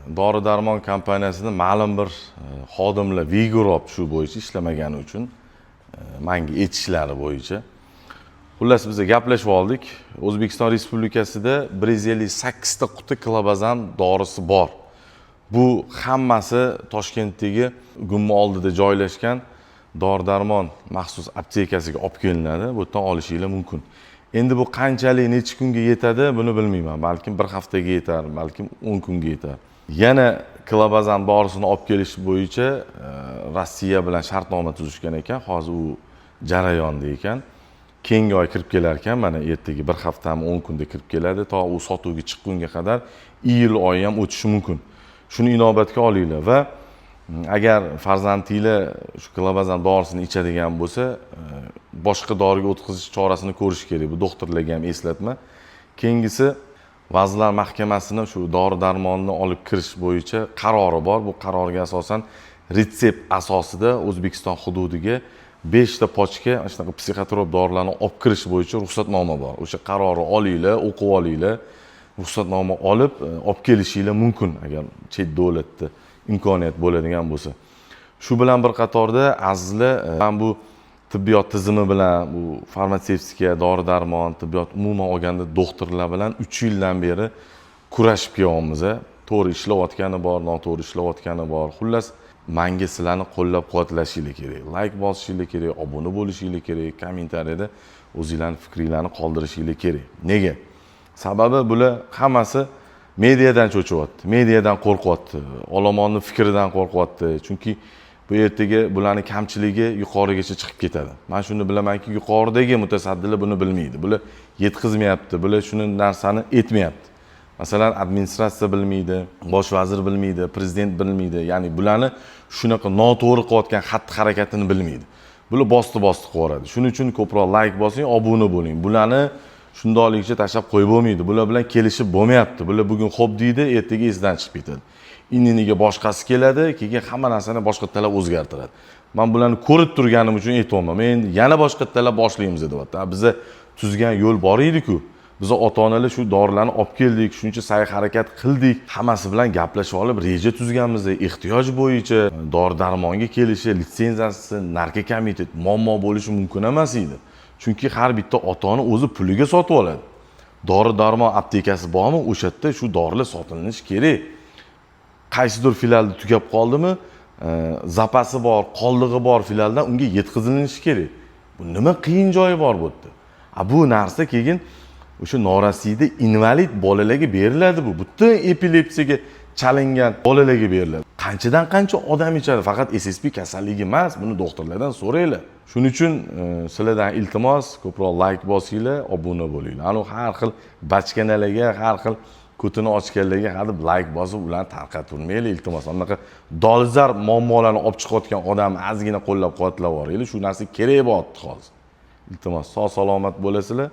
Dori darmon kompaniyasida ma'lum bir xodimlar vigurop shu bo'yicha ishlamagani uchun manga aytishlari bo'yicha, xullas, biz gaplashib oldik. O'zbekiston Respublikasida 158 ta quti klobazam dorisi bor. Bu hammasi Toshkentdagi GUMni oldida joylashgan dori darmon maxsus aptekasiga olib kelinadi. Bu yerdan olishinglar mumkin. Endi bu qanchalik, necha kunga yetadi, buni bilmayman. Balkim, bir haftaga yetar, balkim, 10 kunga yetar. Yana klobazam dorisini olib kelish bo'yicha Rossiya bilan shartnoma tuzishgan ekan. Hozir u jarayonda ekan, keyingi oy kirib kelar ekan. Mana, ertaga bir haftami, 10 kunda kirib keladi. To u sotuvga chiqqunga qadar iyul oyi ham o'tishi mumkin. Shuni inobatga olinglar va agar farzandinglar shu klobazam dorisini ichadigan bo'lsa, boshqa doriga o'tkazish chorasini ko'rish kerak. Bu doktorlarga ham eslatma. Keyingisi, Vazirlar Mahkamasini shu dori darmonni olib kirish bo'yicha qarori bor. Bu qarorga asosan retsept asosida O'zbekiston hududiga beshta pochka mana shunaqa psixotrop dorilarni olib kirish bo'yicha ruxsatnoma bor. O'sha qarorni olinglar, o'qib olinglar. Ruxsatnoma olib olib kelishinglar mumkin, agar chet davlatda imkoniyat bo'ladigan bo'lsa. Shu bilan bir qatorda, azizlar, man bu tibbiyot tizimi bilan, bu farmatsevtika, dori darmon, tibbiyot umuman olganda doktorlar bilan 3 yildan beri kurashib kelyapmiz. To'g'ri ishlayotgani bor, noto'g'ri ishlayotgani bor. Xullas, manga sizlarni qo'llab quvvatlashinglar kerak, layk bosishinglar kerak, obuna bo'lishinglar kerak, kommentariyada o'zinglarni fikringlarni qoldirishinglar kerak. Nega? Sababi, bular hammasi mediadan cho'chiyapti, mediadan qo'rqyapti, olomonni fikridan qo'rqyapti. Chunki bu ertaga bularni kamchiligi yuqorigacha chiqib ketadi. Man shuni bilamanki, yuqoridagi mutasaddilar buni bilmaydi, bular yetkazmayapti, bular shuni narsani aytmayapti. Masalan, administratsiya bilmaydi, bosh vazir bilmaydi, prezident bilmaydi. Ya'ni bularni shunaqa noto'g'ri qilayotgan xatti harakatini bilmaydi. Bular bosti bosti qilib yuboradi. Shuning uchun ko'proq layk bosing, obuna bo'ling. Bularni shundoqligicha tashlab qo'yib bo'lmaydi, bular bilan kelishib bo'lmayapti. Bular bugun xo'p deydi, ertaga esidan chiqib ketadi, indiniga boshqasi keladi, keyin hamma narsani boshqatdan o'zgartiradi. Man bularni ko'rib turganim uchun aytyapman. Men endi yana boshqatdan boshlaymiz deyapti. Biza tuzgan yo'l bor ediku. Biz ota onalar shu dorilarni olib keldik, shuncha sa'y harakat qildik, hammasi bilan gaplashib olib, reja tuzganmiz. Ehtiyoj bo'yicha dori darmonga kelishi, litsenziyasi, narkokomitet muammo bo'lishi mumkin emas edi. Chunki har bitta ota ona o'zi puliga sotib oladi. Dori darmon aptekasi bormi, o'sha yerda shu dorilar sotilinishi kerak. Qaysidir filialda tugab qoldimi, zapasi bor, qoldig'i bor filialdan unga yetkazilishi kerak. Bu nima qiyin joyi bor bu yerda? A bu narsa keyin o'sha norasida invalid bolalarga beriladi. Bu butun epilepsiyaga chalingan bolalarga beriladi. Qanchadan qancha odam ichadi. Faqat SSP kasalligi emas, buni doktorlardan so'ranglar. Shuning uchun sizlardan iltimos, ko'proq layk bosinglar, obuna bo'linglar. Anavi har xil bachkanalarga, har xil ko'tini ochganlarga hadeb layk bosib, ularni tarqatavermanglar, iltimos. Anaqa dolzarb muammolarni olib chiqayotgan odamni ozgina qo'llab quvvatlab yuboringlar. Shu narsa kerak bo'lyapti hozir. Iltimos, sog' salomat bo'lasizlar.